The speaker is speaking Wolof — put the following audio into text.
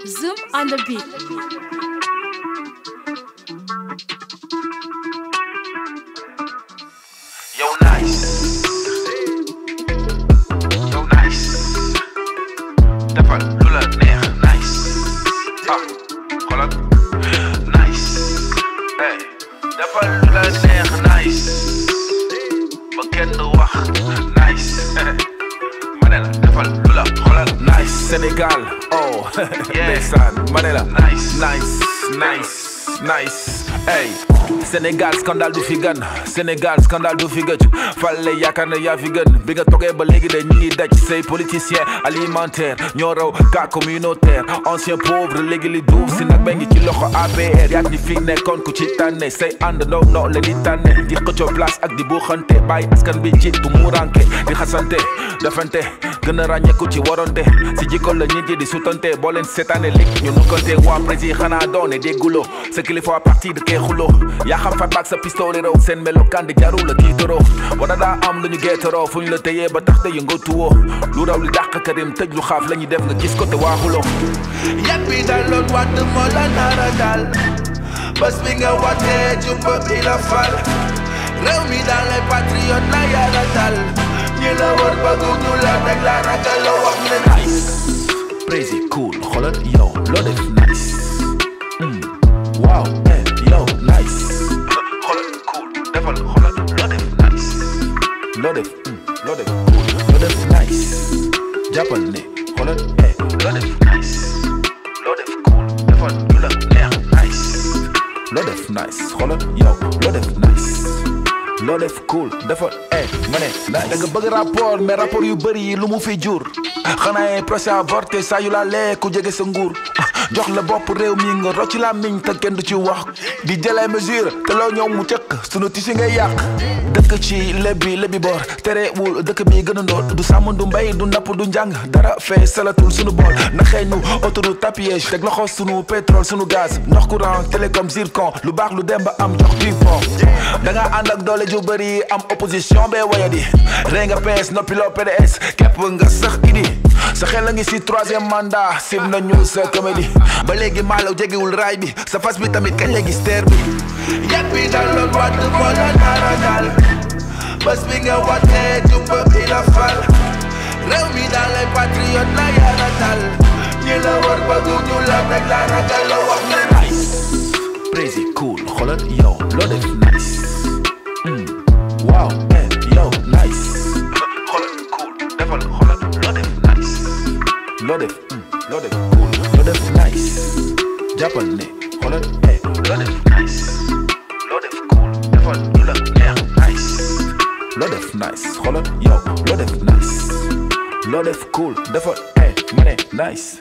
Zoom on the beat. Yo nice. Yo nice. Defal lu la neex nice. Xoolal nice. Hey, defal lu la neex nice. Ba kenn du wax nice. Ma ne la defal lu la xoolal nice. Sénégal oh ndeysaan ma ne la nice nice nice nice. Hey Sénégal scandale du fi gën Sénégal scandale du fi gëj fale yaakaar na yaa fi gën bi nga toogee ba léegi de ñi ngi daj say politiciens alimentaire ñoo raw cas communautaire ancien pauvre léegi li duuf si nag ba ngi ci loxo APR yaat ñi fi nekkoon ku ci tànne say ànd ndaw ndaw leen di tànne di xëccoo place ak di buuxante bàyyi askan bi jiit bu muuranke di xasante defante gën a ràññeeku ci waronte si jikko la nit yi di sutante boo leen seetaane lig ñu nukkante waa président xanaa doone dégguloo sa kilifa parti de kee xuloo yaa xam fat baak sa pistolet raw seen melokaan di jaru la tiitaroo wala daa am lu ñu geetaroo fu ñu la téyee ba tax te yëngatuwoo lu raw li dàq Karim tëj lu xaaf la ñuy def nga gis ko te waaxuloo yat bi daloon wadd moo la nara dal bés bi nga watee jumba bi la fal réew mi daal ay patriote la yàlla dal ñi la wër bëggu ñu la teg la ragal la wax ne nice Crazy cool xoolal yow loo def nice wow yow nice xoolal cool defal xoolal loo def nice loo def cool loo def nice jàppal ne xoolal loo def nice loo def cool defal lu la neex nice loo def nice xoolal yow loo def nice loo def cool defal ma ne da nga bëgg rapport mais rapport yu bëri yi lu mu fi jur xanaa procès avorté saa yu la lee ku jege sa nguur jox la bopp réew mi nga rocc la miñ te kenn du ci wax di jëlee mesure te loo ñëw mu cëkk sunu tisi ngay yàq dëkk ci lebi boor terewul dëkk bi gën a ndool du sàmm du mbay du napp du njàng dara fee salatul sunu bool na xëy nu autoroute tapillage teg loxo sunu pétrole sunu gaz ndox courant télécom zircon lu baax lu dem ba am jox du pont da nga ànd ak doole ju bëri am opposition bee wayadi rey nga PS noppi loo PDS képp nga sax idi sa xel a ngi si troisième mandat sim nañu sa comédie ba léegi maalaw jegewul raay bi sa fas bi tamit kañ la gis teer bi yat bi daloon wadd moo la nara dal bés bi nga watee jumba bi la fal réew mi daal ay patriote la yàlla dal ñi la wër bëggu ñu la teg la ragal la wax ne nice Crazy cool xoolal yow loo def nice wow yow nice xoolal cool defal xoolal loo def nice loo def cool loo def nice jàppal ne xoolal loo def nice loo def cool defal lu la neex nice loo def nice xoolal yow loo def nice loo def cool defal ma ne nice